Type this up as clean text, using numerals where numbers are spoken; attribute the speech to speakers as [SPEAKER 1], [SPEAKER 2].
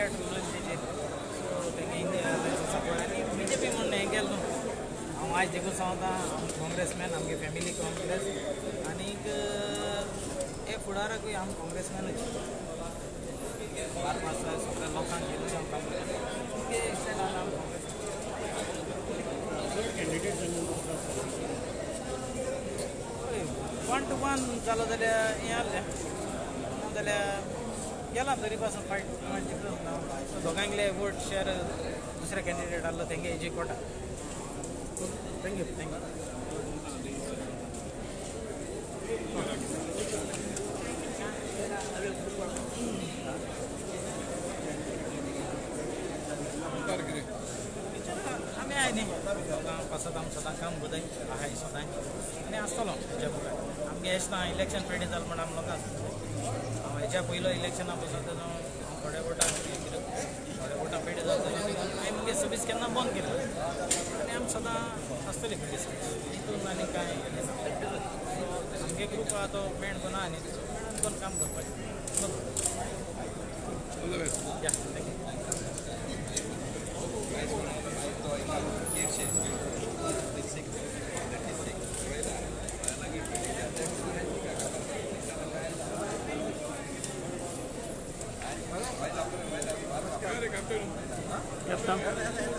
[SPEAKER 1] Direct उलयलें तेजेर. So तेंगे इंडिया सपोर्ट आनी बीजेपी म्हूण हें केलें न्हू. हांव आयज देखून सांगता, हांव काँग्रेसमॅन, आमगे फॅमिली काँग्रेस आनीक हे फुडाराकूय आम काँग्रेसमॅनूच. 4-5 सगळ्या लोकांक घेवन हांव काम करता. आमगे स्टेटान आम काँग्रेस. हय, 1-1 जालो जाल्यार हें आहलें, ना जाल्यार गेला तरी पासून फायट डिफरन्स ना. दोगांयले वोट शेर दुसरे कॅन्डिडेट आहलो तेंगे हेजी कोटा. Thank you thank you. आमी आहाय न्ही लोकां पासत, आमी सदां काम करताय आहाय सदांय आनी आसतलो हेच्या मुखार. आमगे अशें ना इलेक्शन पेडी जालें म्हण आमी लोकां आसतले. हांव हेच्या पयलो इलेक्शना पसून थोडे वोटां कितें थोडे वोटां पेडी जालें जाल्यार हांवें मुगे सर्वीस केन्ना बंद केली आनी आमी सदां आसतली पेडी सर्वीस हितून आनी कांय हें ना. आमगे ग्रूप आहा तो मेण कोना आनी मेणान कोन्न काम करपाचें. या thank you.
[SPEAKER 2] Captain.